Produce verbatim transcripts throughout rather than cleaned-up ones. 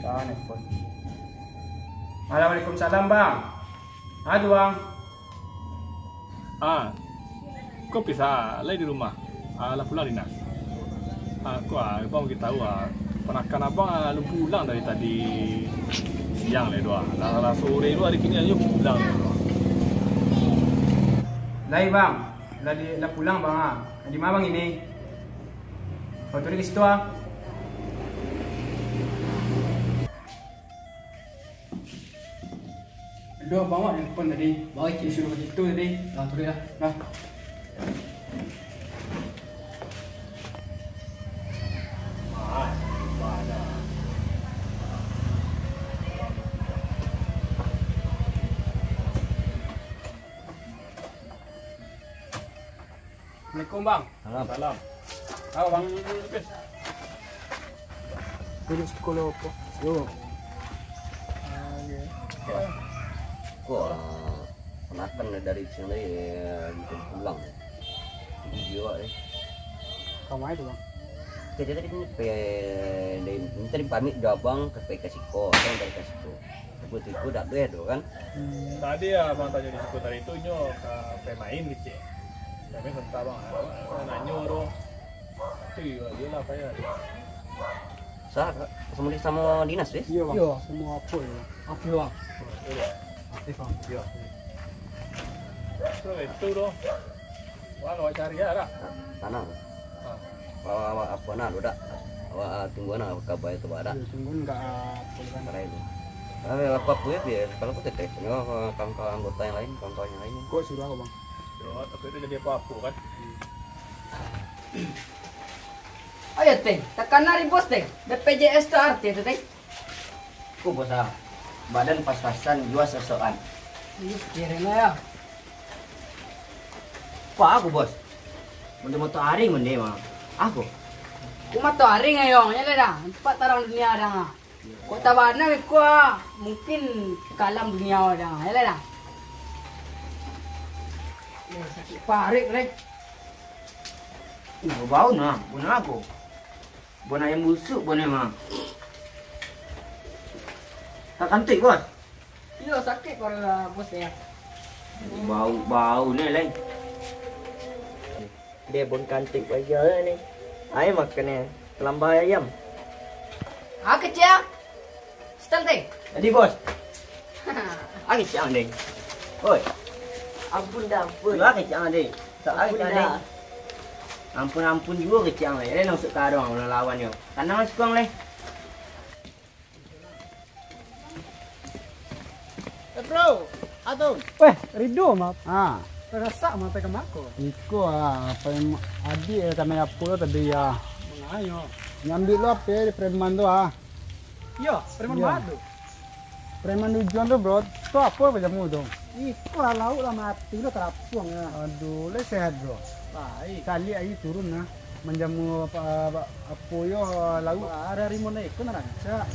Ah, nelpon. Waalaikumsalam, Bang. Ah, tu, Bang. Ah, ko bisa lai di rumah? Ah, lah pulang dinas. Ah, ko, ah, abang bagi tahu, ah, ponakan abang, ah, alun pulang dari tadi siang lai tu, ah. Lah, lah sore tu, hari kini ajo pulang lai tu, ah. Lai, Bang. Lah di, lah pulang, Bang, ah. Di ma, Bang, ini? Kau turuik ka situ, ah. Aduh, abang awak nelpon tadi. Baik, disuruh ka situ tadi. Lah, turuik lah. Lah. Assalamualaikum, Bang. Salam. Salam. Apo, Bang? Duduk sekolah apo? Yo. Ah, iya. Ko, ah, ponakan dari siang tadi, eh, bukan pulang. Jadi dia awak, eh. Ka ma itu, Bang? Tadi, tadi kan pe-, dari, tadi pamit jo abang, ka pai ka siko, abang dari ka siko. Tibo-tibo dak beh tu kan. Hmm. Tadi abang tanyo di siko tadi tu, nyo ka pai main kecek. Kami santa bang, nanyo tu. Tu iyo, iyolah, payah. Sa-, samo di, samo dinas, weh? Iyo, Bang. Iyo, samo apo yo? Aktif, Bang. Iyo. Aktif, Bang. Iyo. Tu, itu tu. Wah, awak cari lah, dak? Tanang. Ah. Awak, awak apo nah, dak? Awak, ah, tunggu nah kaba itu, dak? Iyo, tunggu ndak, ah, apo kan. Karai tu. Ah, apo-apo yo, biar kalau pun teteh, yo, kawan-kawan anggota yang lain, kawan-kawan yang lain. Kok sudah, Bang? Yo, tapi itu jadi apo-apo kan. Ayo, Teh, takana di bos, Teh. B P J S tu arti tu, Teh. Ko, Bos, ah. Badan pas-pasan, jua sosokan. Iyo, pikiran lah, yo. Wah, aku, Bos. Mode motor aring, mode, mah. Aku. Ku motor aring, ayo, nyo lah dah. Nampak tarang dunia dah, ah. Kok tabana, ko, ah. Mungkin kalam dunia dah, nyo lah dah. Eh, sakik parik, Rek. Ih, bau nah, guna aku. Bon ayam busuk, bon emang. Tak kantik, Bos? Iyo, sakik kepala Bos, yo. Bau-bau ni, Leng. Dia bon kantik aja ni. Ayo makan ni. Kelambah ayam. Ah, kecil. Setel, Teh. Jadi, Bos. Ari siang, Ding. Oi. Ampun dah, ampun. Juo kecek ang, Ding. Ampun dah. Ampun, ampun juo kecek ang, Ding. Lain masuk karong, lawan nyo. Tanang lah sikuang, Ding. Eh, bro. Atun. Weh, Rido, maaf. Ha. Rasak mah, pai ka mako. Iko ah, pai adiak eh, kanai apo lo tadi ah. Mangayo. Nyambik lo apo di preman tu ah. Iyo, preman Iyo. Baru. Preman tujuan tu, Bro. Tu apo pajamu tu? Iko lah, lauk lah mati lo, tarapuang lah. Aduh, lai sehat, Bro. Baik. Kali ayo turun lah. Manjamu apa, apa, apo yo, lauk. Wah, ari-ari mode iko nan rancak.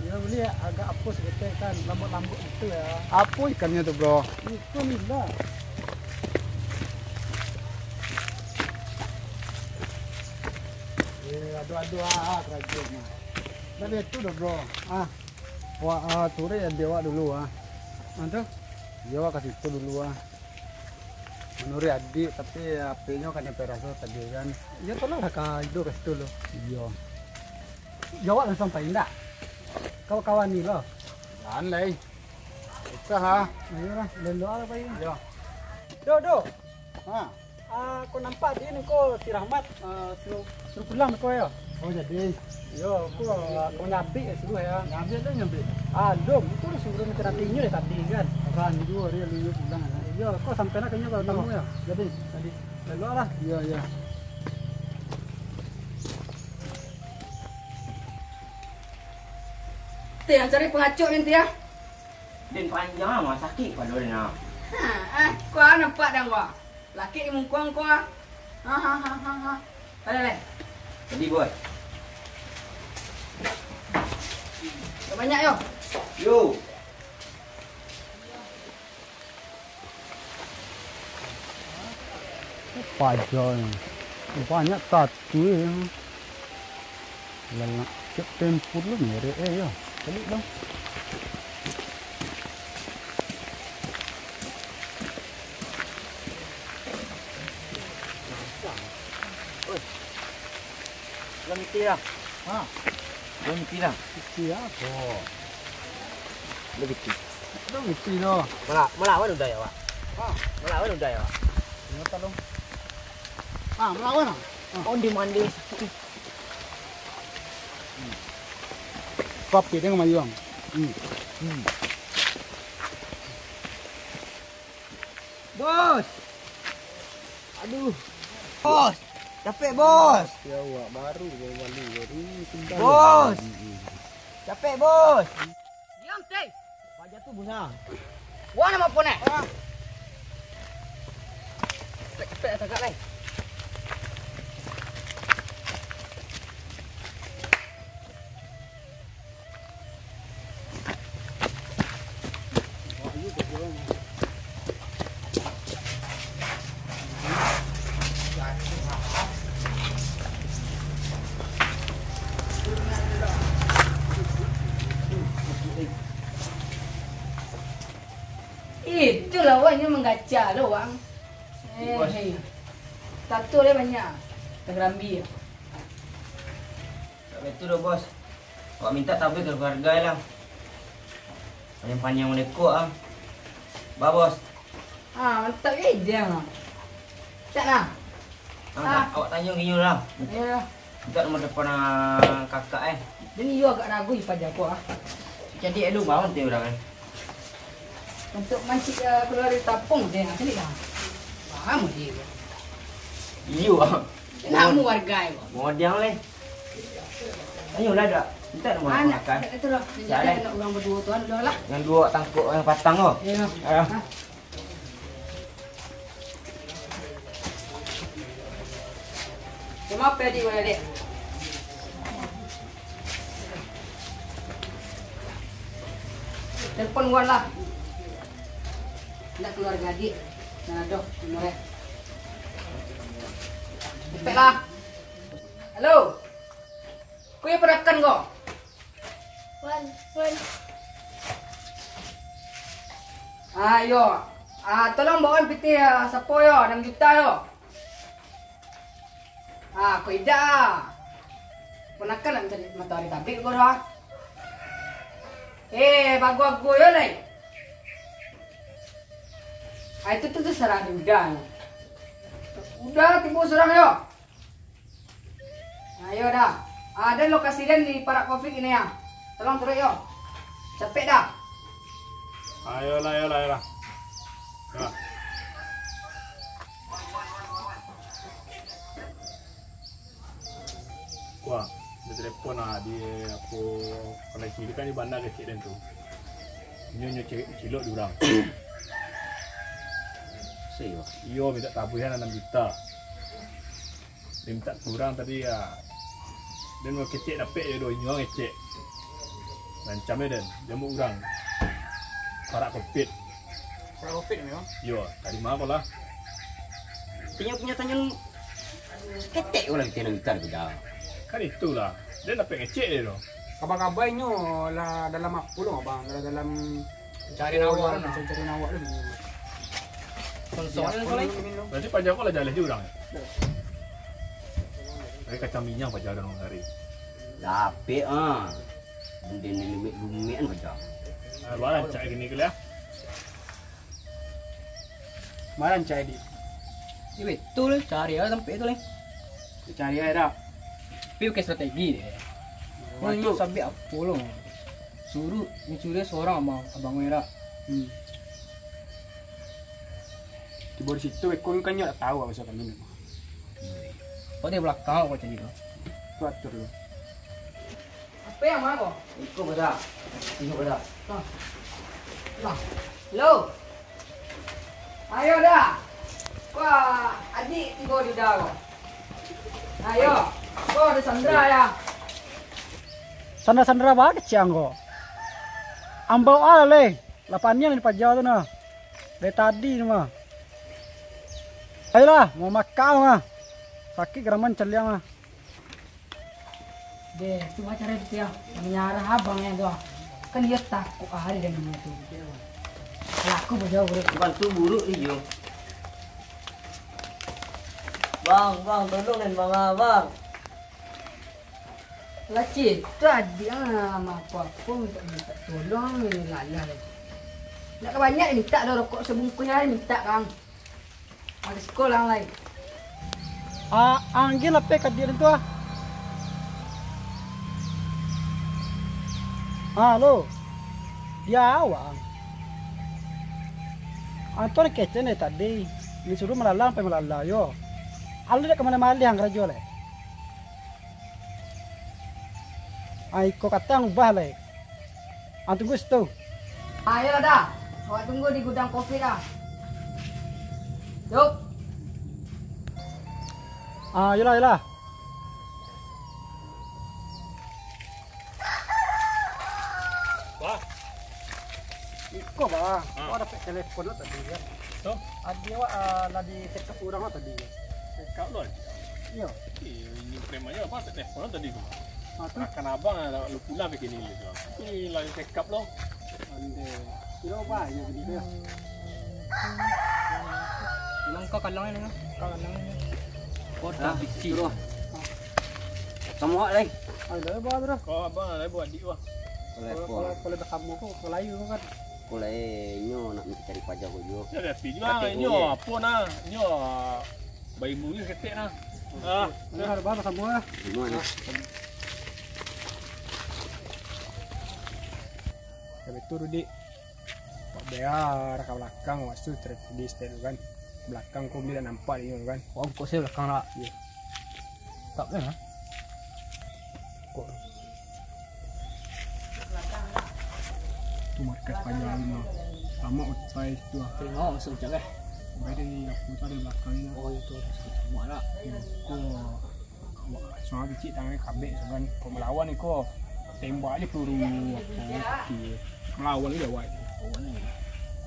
Yo, bali agak apo saketek kan, lambuik-lambuik gitu yo. Apo ikannyo tu, Bro? Iko nila. Eh, aduh, aduh, ah, karajo mah. Dak baitu doh, Bro. Ah. Wak, ah, turuik adiak wak dulu, ah. Ah, tu? Iyo, wak ka situ dulu, ah. Manuruik adiak, tapi H P-nyo kan yang peraso tadi, kan. Iyo, tolonglah ka Ido ka situ lu. Iyo. Yo, wak langsuang pai ndak? Kawan-kawan ni lo. Jan lai. Usah, ah. Ayolah, lelok lah pai. Iyo. Do, do. Ha. Ah, ko nampak di ko si Rahmat, ah, suruh, suruh pulang ko yo. Oh, jadi. Yo, ko, ah, ko nyabik yo suruh yo. Nyabik tu nyabik. Ah, lom, itu lah suruh minta nanti inyo dari tadi kan. Ran juo ari lu pulang kan. Yo, ko sampai lah ka inyo kalau Yo. Tamu yo. Jadi, jadi. Lalu lah. Yo, yo. Teh, yang cari pengacau nanti ya. Den panjang ah, sakik pado den ah. Ha, eh, ko ah nampak dang ko ah. Laki di muko ko ah. Ha, ha, ha, ha, ha. Aleh, aleh. Jadi, Bos. Banyak yo. Yo. Paja ni. Banyak tatu eh. Lemak cek tempur lu merek eh yo. Balik dong. Oi. Belum miti dah. Ha? Belum miti dah. Miti apo? Belum miti. Belum miti doh. Mala-, malawan udah ya, Wak? Ha? Malawan udah ya, Wak? Ingat tak, dong? Ah, malawan, ah. Ah. Oh, di mandi sakit ni. Kopi dengan mayuang. Hmm. Hmm. Bos. Aduh. Bos. Capek, Bos. Ya, awak baru mau mandi, baru sendal. Bos. Hmm. Capek, Bos. Diam, teh. Paja tu, Bos, ah. Wah, nama pun, eh? Capek, capek, tagak, lai. Itulah awaknyo manggaca lo, Wang. Eh, Bos. Hei. Tato dia banyak. Tagarambia. Tak betul doh, Bos. Awak minta tabih ka kaluarga lah. Panjang-panjang malekok ah. Ba, Bos. Ah, mantap je dia. Cak nah. Ah, ah. Awak tanyo ka inyo lah. Iyo. Minta nomor telepon, ah, kakak, eh. Dan iyo agak ragu ipa jago ah. Jadi, eh, lu bangun tu urang, eh. Untuk mancik, eh, keluar dari tapung, dia nak cari lah. Paham dia. Iyo, ah. Nak mu warga, eh. Modang leh. Ayolah, dak. Minta nomor telepon kakak. Anak, itu lah. Jadi, anak urang baduo tu, aduh lah. Yang duo tangkok, yang patang tu. Iyo. Ah. Ah. Terima kasih, adik, adik. Telepon Wan lah. Nak keluarga adik. Nah, doh, nomornya. Cepet lah. Halo. Ko iyo panakan ko? Wan, Wan. Ah, iyo. Ah, tolong bawaan pitih, ah, sapo yo, anam juta yo. Ah, ko idak ah. Panakan nak mancari matoari tabik ko doh. Eh, bagu-bagu yo lai. Ah, itu tu, tu sarah di Uda. Uda tibo surang yo. Ayo dah. Ado lokasi den di parak covid ini ya. Tolong turun yo. Capek dah. Ayolah, ayolah, ayolah. Ayolah. Wah, dia telepon lah di apo, kalau kiri kan di bandar kecek den tu. Nyo, nyo cewek cilok di urang. Iyo, minta tabuihan anam juta. Dia minta kurang tadi ya. Den mau kecek dapek je doh, inyo ngecek. Rancam je den, jambuk urang. Parak covid. Parak covid memang? Iyo, tadi malam lah. Punyo, punyo tanyo ketek urang kita nak minta tu dah. Kan itulah. Den dapek ngecek je doh. Kaba-kaba inyo lah dalam apo lo, Abang? Lah dalam Cari awak lah, nah. Cari awak lah. Konsol ni, konsol ni. Berarti paja ko lah jaleh jo urang. Dari kacang minyak paja urang hari. Dapek ah. Benda ni lumik-lumik kan paja. Ah, barang cak gini ke lah. Barang cak di. Iyo betul, cari lah tampek tu lah. Cari lah dah. Tapi pakai strategi deh. Banyak sabik apo lo. Suruh, mencuri seorang abang, abang Wera. Hmm. Tibo di situ, iko kan nyo tak tahu apa siapa ni. Kau di belakang kau cari tu. Tu atur lu. Apa yang mana kau? Iko pada. Iko pada. Nah. Nah. Lo. Ayo dah. Wah, adik tibo di dah kau. Ayo. Kau ada Sandra ya. Sandra-sandra bae kecek anggo. Ambau ah leh. Lah paniang di paja tu nah. Dari tadi ni mah. Ayolah, mau makan mah. Sakik garaman caliang mah. Deh, tu acara itu ya. Menyarah abang yang tu. Kan iyo takok ari dan namo tu. Laku bajauah, bro. Bukan tu buruk iyo. Bang, bang, tolong den, bang, ah, bang. Lah, cik, tu adiak ah, apo-apo mintak-mintak tolong, ni lalah lagi. Nak ka banyak mintak doh, rokok sabungkuih ari mintak, Kang. Ado siko lah lai. Ah, anggi lapeh ka diak tu ah. Halo. Di awak. Anton kecen dari tadi. Disuruah malalang, pai malalang yo. Alah dak ka maleh-maleh ang karajo lai. Ah, iko kato ang ubah lai. Ang tunggu situ. Ah, iyolah, Da. Awak tunggu di gudang kopi, Da. Yuk. Ah, iyolah, iyolah. Wah. Iko, Bang. Ah. Awak dapek telepon lo tadi, yo. Tu? Adi awak, ah, lah di-check up urang lo tadi, yo. Check up lo, Adi? Iyo. Ih, ini preman aja, Bang, telepon lo tadi tu, Bang. Ah, tu? Rakan abang lah, lu pulang ke sini, gitu. Ini lagi check up lo. Ande. Kiro apo inyo tadi tu, yo? Memang kau kalang ni, kau kalang ni. Kau dah bisi. Suruh. Samo awak lai. Ayo, dah, Bang, terus. Kau abang lah, buat adik, wah. Kalau, kalau, kalau basamo ko, kalau ayu ko kan. Kalau inyo nak minta cari paja ko juo. Ya, tapi juo, inyo apo nah? Inyo, ah, bayi mungil ketek nah. Ah, dah, Bang, basamo lah. Gimana? Tapi tu, Rudik. Wak bayar ka balakang, wak tu terjadi style tu kan. Balakang ko bia nampak inyo tu kan. Wak kok saya balakang lah. Iyo. Tak kan, ha? Kok. Tu markas panjang tu. Lama utai tu ah. Tengok masuk macam eh. Baik dari aku tadi balakang ni. Oh, itu ada sama lah. Iyo, kok. Soalnyo kecik tangan kabek, soalnyo kok malawan iko, tembak aja peluru, apo, kaki. Malawan aja awak. Awak ni.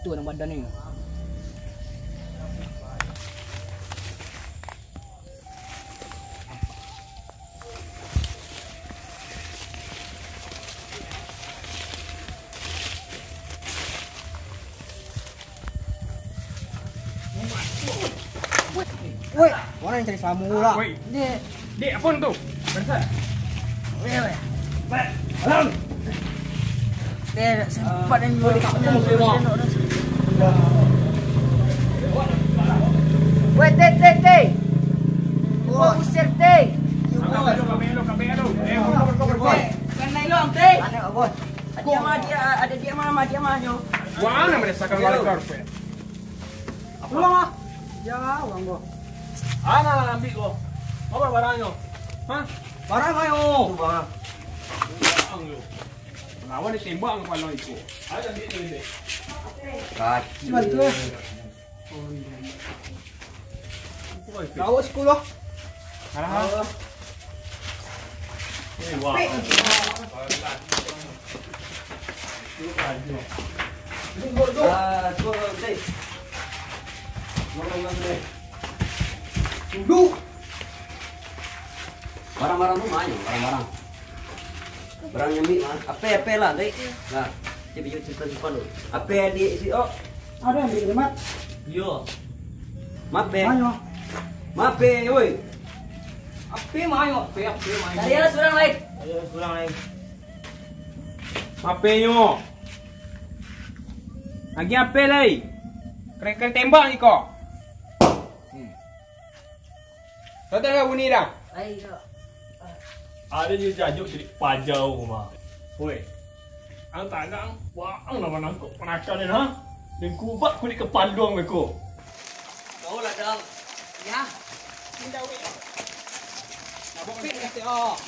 Tu dalam badan ni. Woi, urang cari samo lah. Woi. Dek. Dek, apo tu? Bangsat. Woi, woi. Baik. Alam. Dek, dak sempat ni. Woi, dek, kamu mau keluar. Woi, Teh, Teh, Teh. Woi, usir, Teh. Angkat dulu, kami dulu, kami dulu. Eh, bro, bro, bro, bro. Woi, kan naik long, Teh. Mana, Bos? Dia mah, dia, ada dia mah, dia mah, nyo. Wah, mana merasakan balik karpet? Pulang ah. Jauah, Bang. Ana lah ambil ko. Apo barangnyo? Hah? Barang ayo. Tu, Bang. Barang yo. Lawan ditembak kapalo iko. Ayo ambil tu, ambil. Kaki. Cuman tu, eh. Bawa sikulah. Alah. Eh, wah. Duduk, duduk. Ah, duduk, duduk. Duduk. Barang-barang tu ma nyo, barang-barang. Barang nyo ambiak, ah. Ape, ape lah, Dek? Nah, dia video simpan-simpan dulu. Ape adik si, oh? Ada yang beri mat? Iyo. Mape? Mayo. Mape, woi. Ape mayo, ape, ape mayo. Cari lah surang lain. Ayo, surang lain. Mape nyo? Lagi ape lai? Keren-keren tembak ni kau. Hmm. Kau tak bunyi dah? Ai, kak. Ado juo jajuk cari paja mah. Woi. Ang tanang, wah, ang lah manangkok panakan ni, ha? Den kubak kulik kapalo ang beko. Kau lah, Dang. Ya. Indah, weh. Abang pik nanti, oh.